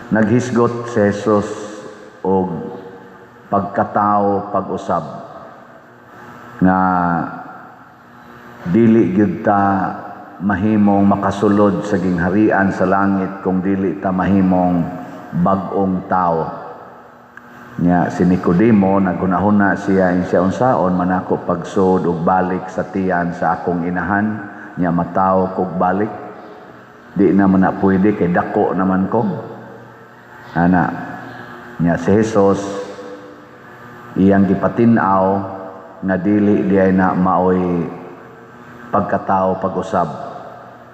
Naghisgot si Jesus og pagkatao pag-usab nga dili gyud ta mahimong makasulod sa gingharian sa langit kung dili ta mahimong bag-ong tao. Nya si Nicodemo naghunahuna siya, in siya, "Unsaon man ako pagsud og balik sa tiyan sa akong inahan nya matawo kog balik? Di naman na pwede kay dako naman ko," ana. Nya si Jesus iyang gipatin-aw nga dili diay na maoy pagkatao pag-usab,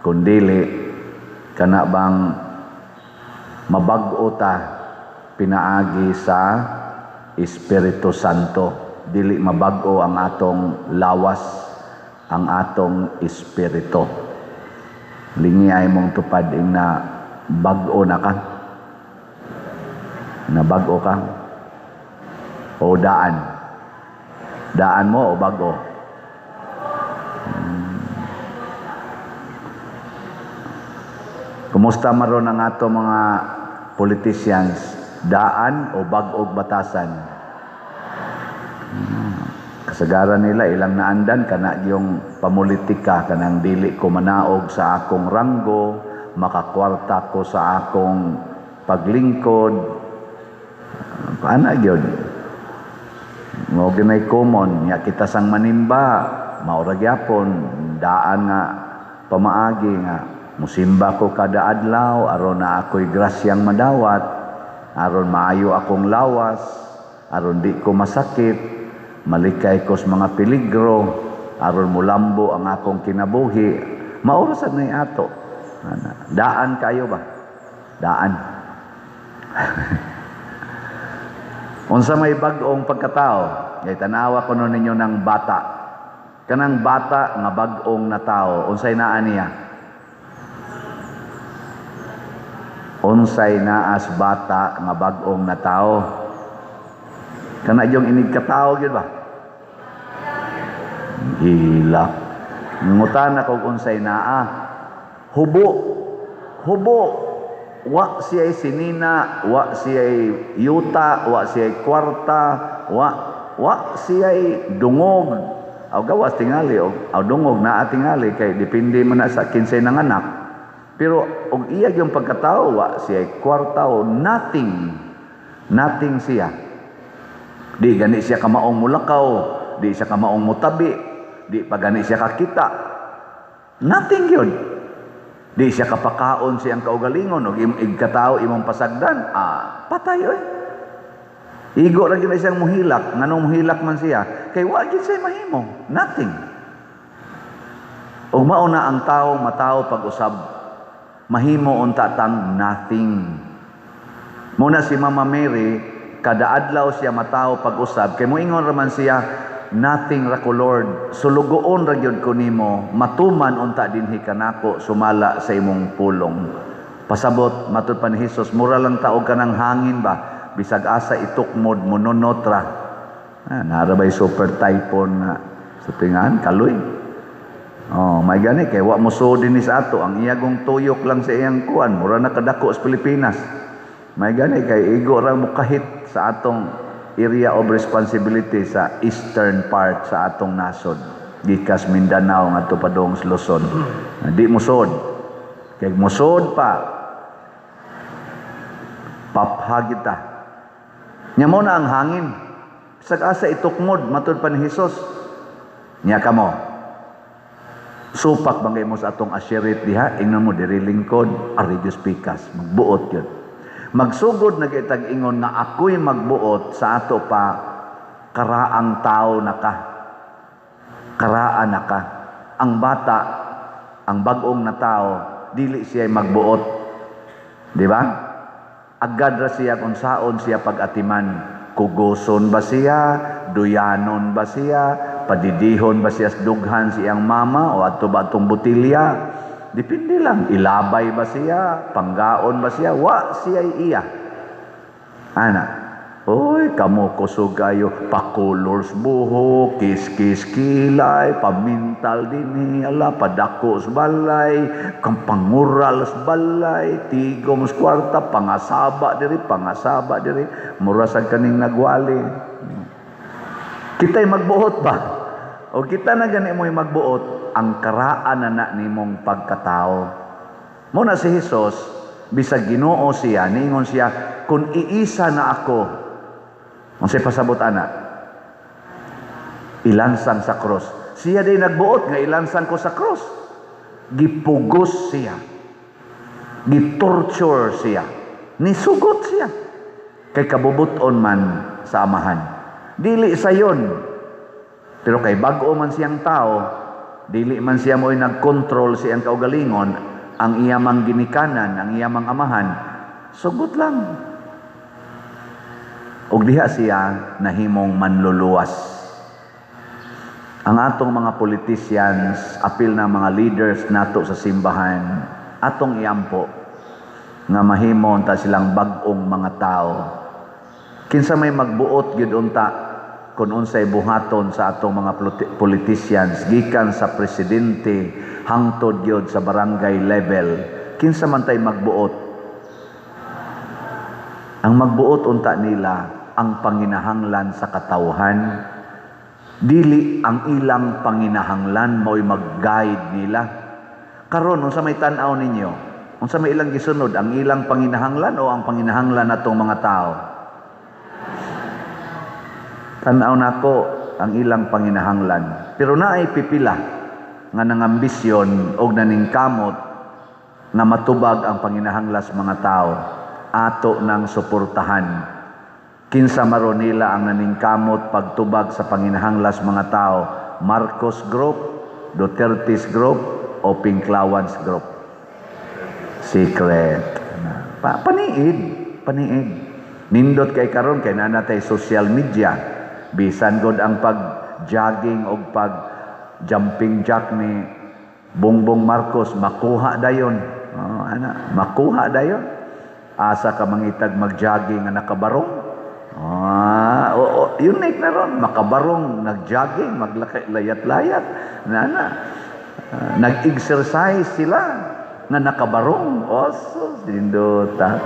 kundili kana bang mabag-o ta pinaagi sa Espiritu Santo. Dili mabag-o ang atong lawas, ang atong espiritu. Lingi ay mong tupad ing na bag-o na ka, na bag-o ka o daan daan mo o bag-o. Kumusta maron ang ato mga politicians? Daan o bag-og batasan? Kasagaran nila ilang naandan kana yung pamulitika, kanang dili ko manaog sa akong ranggo, makakwarta ko sa akong paglingkod. Ana gyud. Mao ginay common nya kita sang manimba, mao ra gyapon daan nga pamaagi nga musimba ko kada adlaw aron na ako'y grasyang madawat, aron maayo akong lawas, aron di ko masakit, malikay ko sa mga peligro, aron mulambo ang akong kinabuhi. Mao ra sad nay ato. Ana, daan kayo ba? Daan. Unsa may bag-ong pagkatao? Kay tanawa kuno ninyo ng bata. Kanang bata nga bag-ong na tao, unsay naa niya? Unsay naas bata nga bag-ong na tao? Kana yung inig katao gyud ba? Hila. Ngutana kog unsay naa. Hubo. Hubo. Wa siya'y sinina, wa siya'y yuta, wa siya'y kwarta, wa siya'y dungog. Aw gawas tingali og aw dungog naa tingali kay depende man na sa kinsay nanganak. Pero og iya yung pagkatao, wa siya'y kwarta o nothing. Nothing siya. Di gani siya kamaong mulakaw, di siya kamaong mutabi, di pa gani siya kakita. Nothing yun. Di siya kapakaon siyang kaugalingon og igkatao imong pasagdan, patay oy. Igo ra gyud na siyang muhilak, nganong muhilak man siya? Kay wa gyud siya mahimo, nothing. Ug mao na ang tao matao pag-usab, mahimo unta tang nothing. Muna si Mama Mary, kada adlaw siya matao pag-usab, kay moingon ra man siya, "Nothing ra ko, Lord, sulugoon ra gyud ko nimo, matuman unta dinhi kanako sumala sa imong pulong." Pasabot matud pa ni Jesus, mura lang taog kanang hangin ba, bisag asa itukmod monunot ra. Nara bay super typhoon na sa tingahan kaloy. Oh, may gani kay wa mo suod dinhi sa ato, ang iyagong tuyok lang sa iyang kuan, mura na kadako sa Pilipinas. May gani kay igo ra mo kahit sa atong area of responsibility sa eastern part sa atong nasod, gikas Mindanao ngadto padung sa Luzon. Di mo suod. Kay mosuod pa, papha kita. Nya mo na ang hangin. Bisag asa itukmod, matud pa ni Jesus. Nya kamo. Supak bangay mo sa atong asherit diha, ingnon mo diri lingkod, ari Dios pikas, magbuot yun. Magsugod na kitag ingon nga ako'y magbuot sa ato pa, karaang tao na ka. Karaan na ka. Ang bata, ang bag-ong na tao, dili siya magbuot. Di ba? Agad ra siya kung saon siya pag-atiman. Kugoson ba siya? Duyanon ba siya? Padidihon ba siya sa dughan siyang mama? O adto ba atong botilya? Depende lang. Ilabay ba siya? Panggaon ba siya? Wa siya iya. Ana. Oy, kamo kusog kayo, pa-colors buhok, kiss-kiss kilay, pamintal dinhi, ala, padako sa balay, pangural sa balay, tigom sa kwarta, pangasaba diri, mura sa kaning nagwali. Kita'y magbuot ba? O kita na gani mo'y magbuot, ang karaan na na nimong pagkatao. Muna si Jesus, bisag Ginoo siya, niingon siya, "Kung iisa na ako," unsay pasabot ana? Ilansang sa cross. Siya din nagbuot nga ilansang ko sa cross. Gipugos siya. Gitorture siya. Nisugot siya. Kay kabubuton man sa Amahan. Dili sayon. Pero kay bag-o man siyang tao, dili man siya mo'y nagkontrol siyang kaugalingon, ang iya mang ginikanan, ang iya mang amahan, sugot lang. Ug diha siya nahimong manluluwas. Ang atong mga politicians, apil na mga leaders nato sa simbahan, atong iampo nga mahimo unta silang bag-ong mga tao. Kinsa may magbuot gyud unta kung unsay buhaton sa atong mga politicians gikan sa presidente hangtod gyud sa barangay level? Kinsa man tay magbuot? Ang magbuot unta nila ang panginahanglan sa katawhan, dili ang ilang panginahanglan mao'y mag-guide nila. Karon, unsa may tan-aw ninyo? Unsa may ilang gisunod, ang ilang panginahanglan o ang panginahanglan natong mga tao? Tan-aw nako, ang ilang panginahanglan. Pero naay pipila nga nangambisyon og naningkamot nga matubag ang panginahanglan sa mga tao, ato nang suportahan. Kinsa maro nila ang naningkamot pagtubag sa panginahanglan sa mga tao? Marcos Group, Duterte's Group, o Pinklawans Group? Secret. Paniid, paniid. Nindot kay karon kay naa natay social media. Bisan god ang pag jogging o pag jumping jack ni Bongbong Marcos makuha dayon. Oh, ana, makuha dayon. Asa ka mangitag mag-jogging nga nakabarong? Ah, oo, unique na ron. Makabarong, nag-jogging, maglakay, layat-layat. Na. Ah, nag-exercise sila nga nakabarong. Oso, nindota.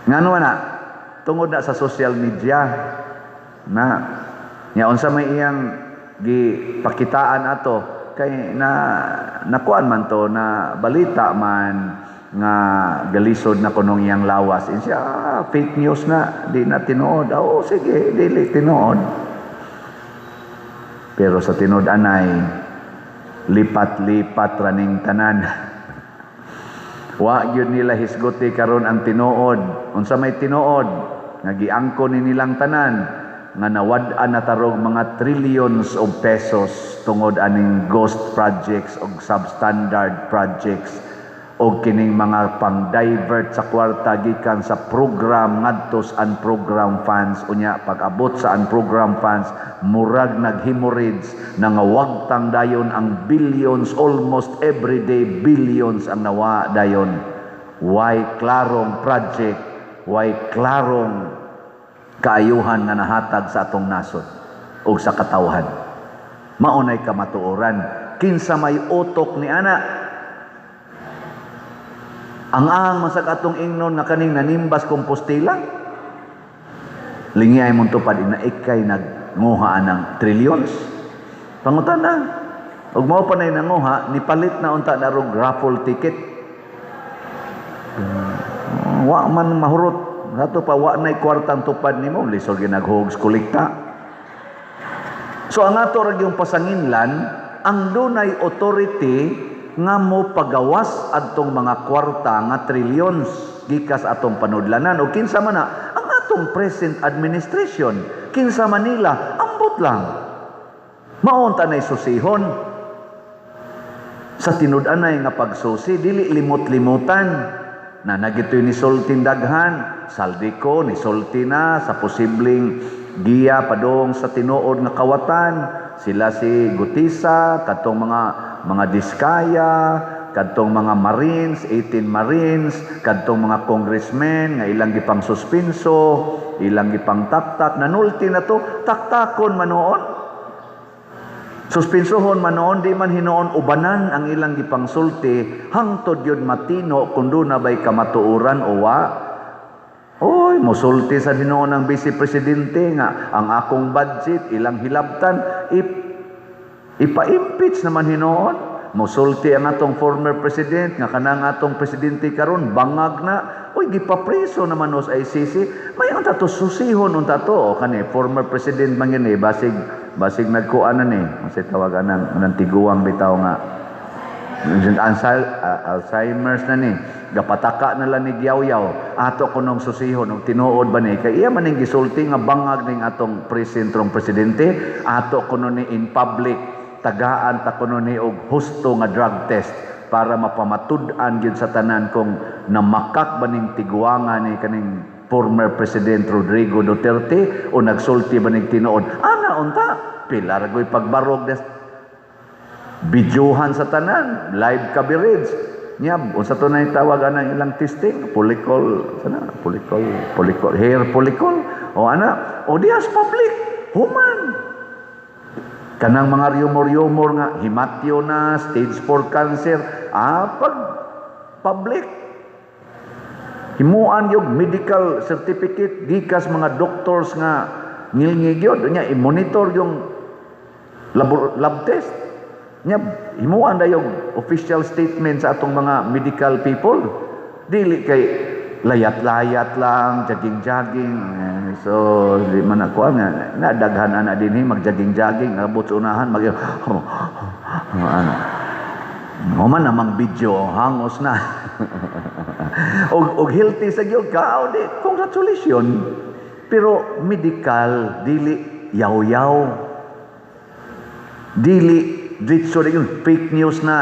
Ngano na? Tungod na sa social media na nya unsa may iyang gipakitaan ato kay na nakuan man to, na balita man nga galisod na kunong iyang lawas. Siya, ah, fake news na, di na tinuod. Oo, sige, dili tinuod, pero sa tinuod anay lipat-lipat raning tanan. Wa gyud nila hisguti karon ang tinuod. Unsa may tinuod nga giangko ni nilang tanan nga nawad-an na tarog mga trillions of pesos tungod aning ghost projects og substandard projects o kining mga pang-divert sa kwarta gikan sa program ngadto sa unprogram funds? Unya pag-abot sa unprogram funds, murag nag-hemorrhage, nangawagtang dayon ang billions. Almost every day, billions ang nawa dayon. Way klarong project, way klarong kaayuhan nga nahatag sa atong nasod o sa katawhan. Maunay kamatuoran. Kinsa may utok ni ana? Ang ahang masag atong ingnon nga kaning nanimbas Compostela. Lingi ay mong tupad ina ikay nagnguha ng trillions. Pangutana. Ug mao pa nay nanguha, nipalit na unta na rog raffle ticket. Wa man mahurot. Ato pa wa nay kwartang tupad nimo, lisod ginaghogs kolekta. So ang ato ra yung pasanginlan, ang dunay authority nga mo pagawas adtong mga kwarta nga trillions gikas atong panudlanan o kinsa man na ang atong present administration, kinsa man nila, ambot lang. Maunta nay susihon sa tinud-anay nga pagsusi, dili limot-limutan na nagitoy ni sultin daghan. Zaldy Co ni sulti na sa posibleng giya padung sa tinuod nga kawatan. Sila si Guteza, kadtong mga Diskaya, kadtong mga Marines, 18 Marines, kadtong mga congressmen nga ilang gipang suspinso. Ilang gipang taktak, nanulti na to, taktakon manoon. Suspinsuhon manoon, di man hinuon ubanan ang ilang gipangsulti hangtod yun matino kung doon na ba'y kamatuoran o wa. Oy, musulti sa hinuon ang vice presidente nga ang akong budget ilang hilabtan, ipa-impeach naman hinuon. Musulti ang atong former president nga kanang atong presidente karon bangag na. Uy, gipapreso naman sa ICC. May unta to, susihon unta to. O kani former president man yun eh, basig basig nagkuan na ni. Unsay tawag anang anang tiguang bitaw nga Alzheimer's na ni. Gapataka na lang ni Gyaw-yaw. Ato kunong susihon og tinuod ba ni kay iya man ning gisulti nga bangag ning atong presentrong presidente, ato kuno ni in public tagaan ta kuno ni og husto nga drug test para mapamatud-an gyud sa tanan kung namakak ba ning tiguanga ni kaning former President Rodrigo Duterte o nagsulti ba ning tinuod. Ana unta, pila ra goy pagbarog des bidyuhan sa tanan, live coverage. Nya, unsa to na tawag anang ilang testing? Follicle, sana, follicle, follicle, hair follicle. O ana, o diyas public, human. Kanang mga rumor-rumor nga himatyo na, stage 4 cancer, pag public himuan yung medical certificate gikas mga doctors nga ngilngig yun nya, i-monitor yung lab test nya, himuan na yung official statement sa atong mga medical people, dili kay layat-layat lang, jogging-jogging. Eh, so di man ako nga na daghan ana dinhi mag-jogging-jogging, abot sa unahan mag oh, oh, ano. Human namang video, hangos na. Og healthy sa gyud ka, di, congratulations. Pero medical, dili yaw-yaw. Dili ditso yun, fake news na.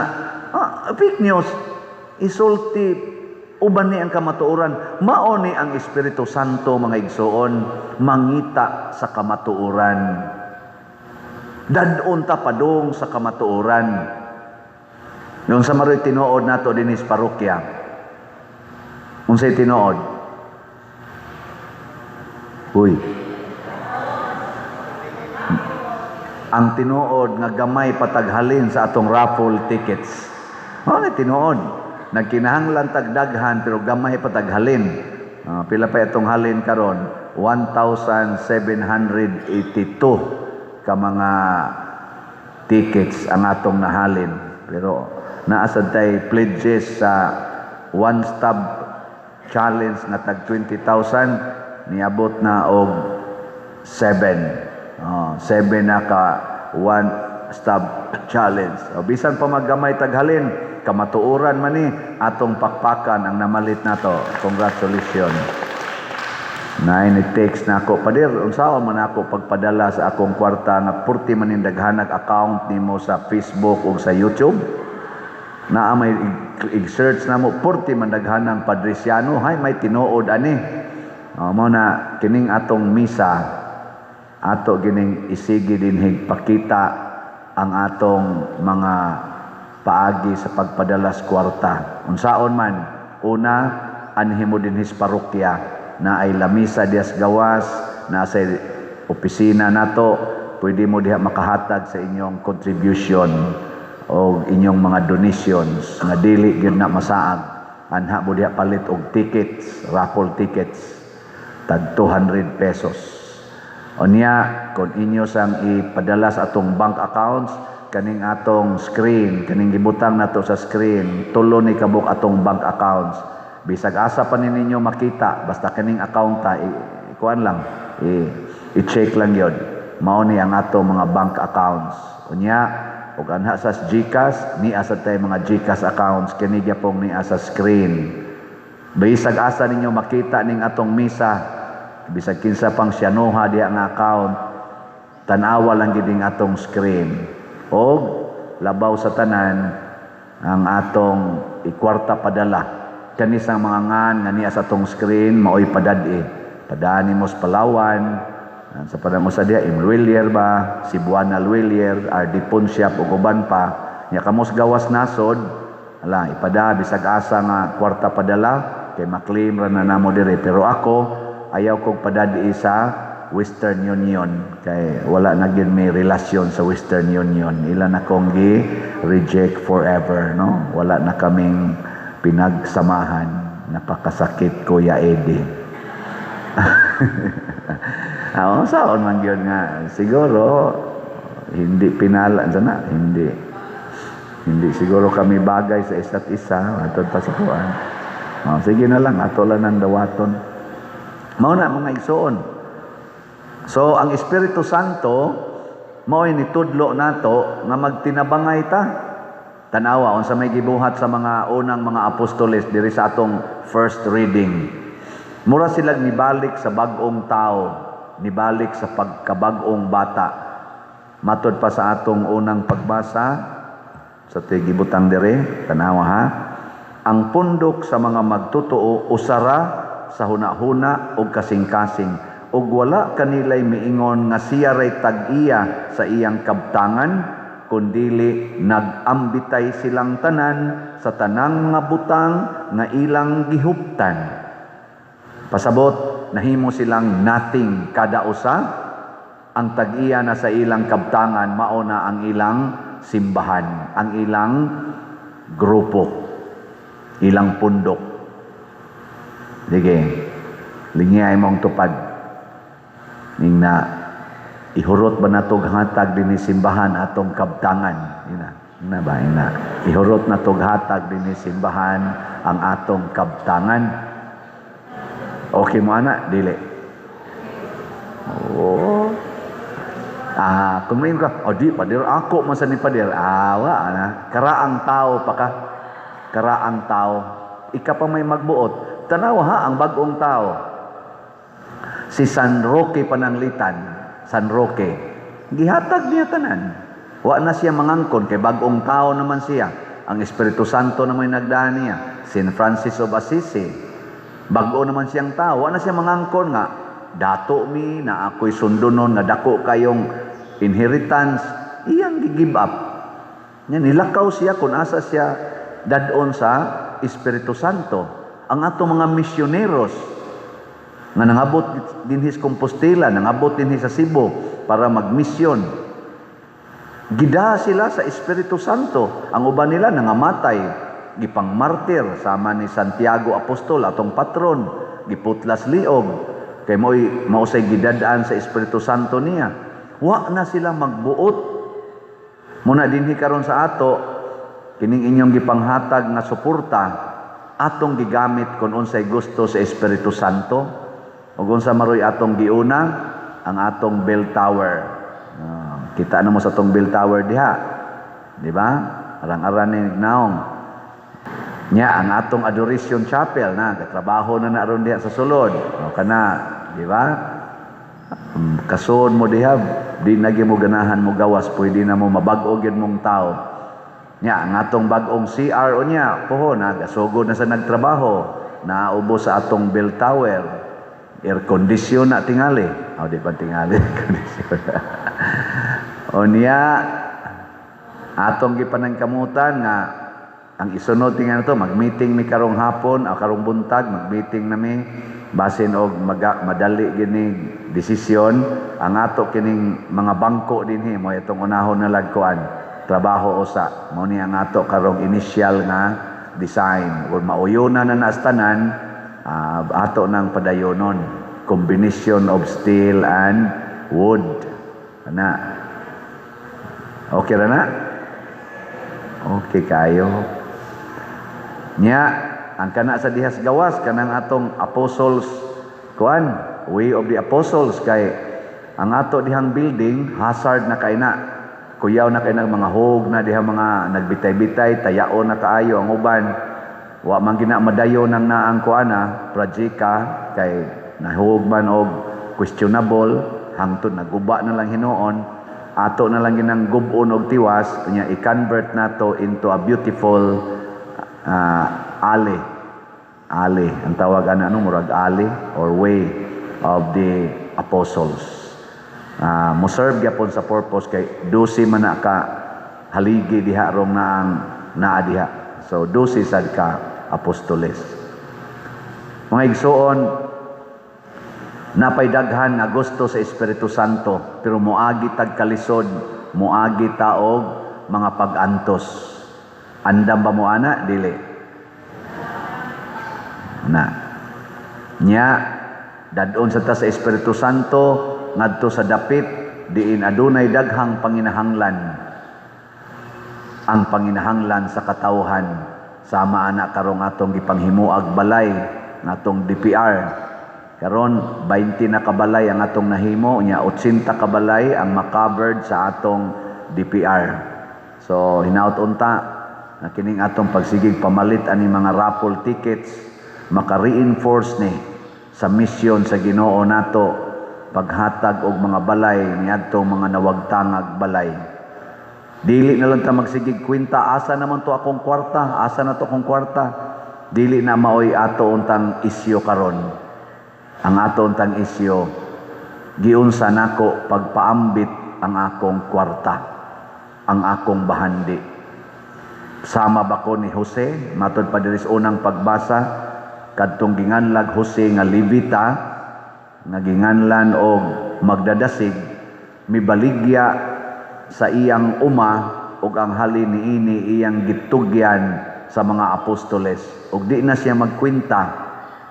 Ah, fake news. Isulti uban ni ang kamatuoran. Mao ni ang Espiritu Santo, mga igsoon, mangita sa kamatuoran. Dadon ta padung sa kamatuoran. Yung sa maroy tinuod nato dinis parokya. Unsay tinuod? Uy. Ang tinuod nga gamay pataghalin sa atong raffle tickets. Ano ni tinuod? Nagkinahanglan tagdaghan pero gamay pataghalin. Pila pa itong halin karon? 1,782 ka mga tickets ang atong nahalin. Pero naasad tay pledges sa one stop challenge nga tag 20,000, niabot na og 7. Oh, 7 na ka one stop challenge. O, bisan pa maggamay taghalin, kamatuoran man ni atong pakpakan ang namalit nato. Congratulations. Nay ni text na ako, "Pader, unsaon man ako pagpadala sa akong kwarta nga purti man ning daghanag account nimo sa Facebook ug sa YouTube?" Naa may i-search na mo, purti man daghanang Padriciano, hay may tinuod ani. O, mo na kining atong misa, ato gining isigi dinhig pakita ang atong mga paagi sa pagpadalas kwarta. Unsaon man, una, anhi mo dinhi sa parokya na ay lamisa dias gawas, na sa opisina nato, pwede mo diha makahatag sa inyong contribution o inyong mga donations nga dili gyud na masaag. Anha mo diha palit og tickets, raffle tickets, tag 200 pesos. Unya, kung inyo sang ipadala sa atong bank accounts, kaning atong screen, kaning gibutang nato sa screen, tulo ni kabuk atong bank accounts. Bisag asa pa ni ninyo makita, basta kaning account ta, ikuan lang, i-check lang yon. Mao ni ang ato mga bank accounts. Unya, ug anha sa GCash, ni asa tay mga GCash accounts, kini gyapong ni asa screen. Bisag asa ninyo makita ning atong misa, bisag kinsa pang siyanoha diha nga account, tan-awa lang gid ning atong screen. Og labaw sa tanan ang atong ikwarta padala. Kani sa mga ngan nga niya sa atong screen maoy padad-e. Padani mo sa Palawan, sa padang usa diha Imluilier ba, Cebuana Lhuillier, RD Ponsiap ug uban pa. Nya kamos gawas nasod, ala ipada bisag asa nga kwarta padala kay maklaim ra na namo dire, pero ako Ayaw kog padadi sa Western Union kay wala na gyud may relasyon sa Western Union. Ila na kong gi reject forever, no? Wala na kaming pinagsamahan. Napakasakit, Kuya Eddie. Ah, saon man gyud nga siguro hindi pinala sana, hindi hindi siguro kami bagay sa isa't isa atod pa sa kuan. Oh, sige na lang, ato lang ng dawaton. Mao na, mga igsoon. So ang Espiritu Santo mao'y nitudlo nato nga magtinabangay ta. Tanawa unsa may gibuhat sa mga unang mga apostoles diri sa atong first reading. Mura silang nibalik sa bag-ong tao, nibalik sa pagkabag-ong bata. Matod pa sa atong unang pagbasa sa gibutang diri, tanawa ha. Ang pundok sa mga magtotoo usara sa hunahuna ug kasing-kasing, ug wala kanilay miingon nga siya ray tag-iya sa iyang kabtangan, kundili nag-ambitay silang tanan sa tanang mga butang nga ilang gihuptan. Pasabot, nahimo silang nothing kada usa. Ang tag-iya na sa ilang kabtangan mao na ang ilang simbahan, ang ilang grupo, ilang pundok. Sige, lingiyay mong tupad. Ning na ihurot ba natog hatag dinhi simbahan atong kabtangan? Ina, ina ba ina? Ihurot natog hatag dinhi simbahan ang atong kabtangan. Okay mo ana? Dili. Oh. Ah, kung may ka, "Oh di, pader, ako man sa ni pader." Ah, wa na. Karaang tao pa ka. Karaang tao. Ika pa may magbuot. Tanawa ha, ang bagong tao. Si San Roque Pananglitan, San Roque, gihatag niya tanan. Wa na siya mangangkon kay bagong tao naman siya. Ang Espiritu Santo naman nagdaan niya. Saint Francis of Assisi, bago naman siyang tao. Wa na siya mangangkon nga dato mi na ako'y sundunon nga dako kayong inheritance. Iyang gi-give up. Nya nilakaw siya kung asa siya dadon sa Espiritu Santo. Ang ato mga misyoneros nga nangabot dinhi sa Compostela, nangabot dinhi sa Cebu para magmisyon. Gida sila sa Espiritu Santo. Ang uban nila nangamatay, gipangmartir sama ni Santiago Apostol, atong patron, giputlas liog. Kay mo'y mausay gidadaan sa Espiritu Santo niya. Wa na sila magbuot. Muna dinhi karon sa ato, kining inyong gipanghatag nga suporta, atong gigamit kung unsay gusto sa Espiritu Santo. Ug unsa maroy atong giuna? Ang atong bell tower. Ah, kita na mo sa atong bell tower diha. Di ba? Arang-aran ni naong. Nya ang atong Adoration Chapel na katrabaho na na aron diha sa sulod. O kana, di ba? Kasun mo diha, di na gyud mo ganahan mo gawas, pwede na mo mabag-o gyud mong tao. Nya ang atong bag-ong CR o nya, pohon na gasugod na sa nagtrabaho, naubo sa atong bell tower. Air condition na tingali. O di pa tingali, condition. O niya atong gipanangkamutan nga ang isunod tingali to, mag-meeting mi karong hapon o karong buntag, mag-meeting nami basin og madali gini desisyon ang ato kining mga bangko dinhi mo itong unahon na lagkuan trabaho usa. Mo ni ang ato karong initial nga design ug mauyuna na nastanan, ato nang padayonon, combination of steel and wood ana. Okay ra na, okay kayo. Nya ang kana sa dihas gawas, kanang atong apostles kuan, Way of the Apostles, kay ang ato dihang building hazard na kay na, kuyaw na kay na, mga hog na diha, mga nagbitay-bitay, tayaon na kaayo ang uban. Wa man gina madayo nang naang kuana projecta kay nahug man og questionable hangtod naguba na lang hinuon. Ato na lang ginang gub-on og tiwas, nya i-convert nato into a beautiful alley. Alley ang tawag ana, ano, murag alley or Way of the Apostles. Mo serve gyapon sa purpose kay 12 man na ka haligi diha rong naang naa diha. So 12 sad ka apostoles. Mga igsoon, Napay daghan nga gusto sa Espiritu Santo, pero moagi tag kalisod, moagi ta og mga pag-antos. Andam ba mo ana? Dili. Na. Nya dadon sa ta sa Espiritu Santo ngadto sa dapit diin adunay daghang panginahanglan. Ang panginahanglan sa katawhan, sama ana karong atong gipanghimuag balay ngatong DPR. Karon 20 na kabalay ang atong nahimo nya, 80 kabalay ang makovered sa atong DPR. So hinaut unta na kining atong pagsigig pamalit ani mga raffle tickets maka-reinforce ni sa misyon sa Ginoo nato, paghatag og mga balay niadtong mga nawagtangag balay. Dili na lang ta magsigig kwenta, "Asa naman to akong kwarta? Asa na to akong kwarta?" Dili na maoy ato untang isyu karon. Ang ato untang isyu, giunsa nako pagpaambit ang akong kwarta, ang akong bahandi? Sama ba ko ni Jose? Matod pa diri sa unang pagbasa, kadtong ginganlag Jose nga Levita, nga ginganlan og magdadasig, mibaligya sa iyang uma ug ang halin niini iyang gitugyan sa mga apostoles, ug di na siya magkwenta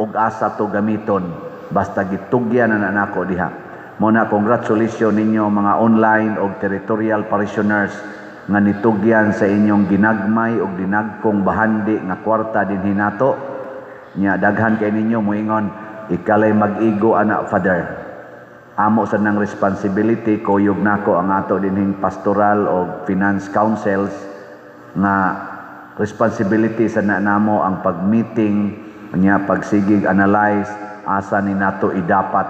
og asa to gamiton, basta gitugyan na nako diha. Mo na congratulations ninyo mga online og territorial parishioners nga nitugyan sa inyong ginagmay og dinagkong bahandi nga kwarta dinhi nato. Nya daghan kay ninyo moingon, "Ikalay mag-igo ana, Father." Amo sa nang responsibility, kuyog nako ang ato dinhing pastoral o finance councils nga responsibility sa na namo ang pag-meeting nya, pagsigig analyze asa ni nato idapat,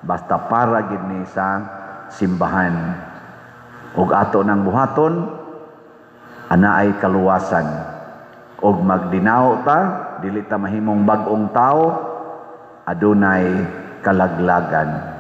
basta para gid ni sa simbahan ug ato nang buhaton ana ay kaluwasan ug magdinaw ta, dili ta mahimong bag-ong tao, adunay kalaglagan.